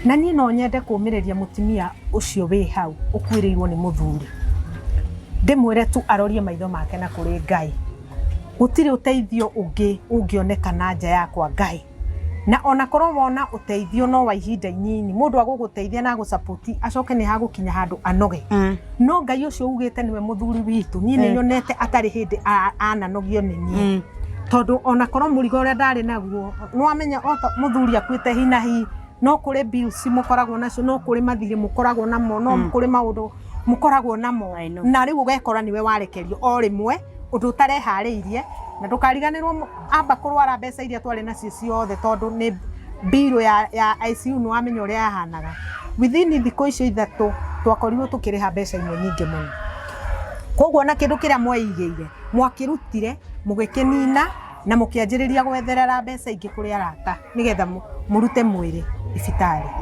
Na niĩ no nyende kũũmĩrĩria mũtumia ũcio wĩ hau ũkuĩrĩirwo nĩ mũthuri, ndĩmwĩre tu arorie maitho make na kũrĩ Ngai. Gũtirĩ ũteithio ũngĩ ũngĩoneka na nja ya kwa Ngai. Na ona korwo wona ũteithio no wa ihinda inini, mũndũ agũgũteithia na agũ-support, acoke nĩ hagũkinya handũ anoge. No Ngai ũcio ugĩte nĩwe mũthuri witũ, niĩ nĩ nyonete atarĩ hĩndĩ ananogio nĩ niĩ. Tondũ ona korwo mũrigo ũrĩa ndarĩ naguo, nĩwamenya ota mũthuri akuĩte hi na hi, no kũrĩ bills mũkoragwo nacio, no kũrĩ mathirĩ mũkoragwo namo, no kũrĩ maũndũ mũkoragwo namo. I know. Na rĩu ũgekora nĩwe warekerio o rĩmwe ũndũ ũtareharĩirie, na ndũkariganĩrwo amba kũrwara mbeca iria twarĩ nacio ciothe, tondũ nĩ bill ya ICU, nĩ wamenya ũrĩa yahanaga. Within thikũ icio 3 twakorirwo tũkĩrĩha mbeca imwe nyingĩ mũno. Koguo na kĩndũ kĩrĩa mweigĩire mwakĩrutire mũgĩkĩnina na mũkĩanjĩrĩria gwetherera mbeca ingĩ kũrĩ arata nĩgetha mũrute mwĩrĩ thibitarĩ.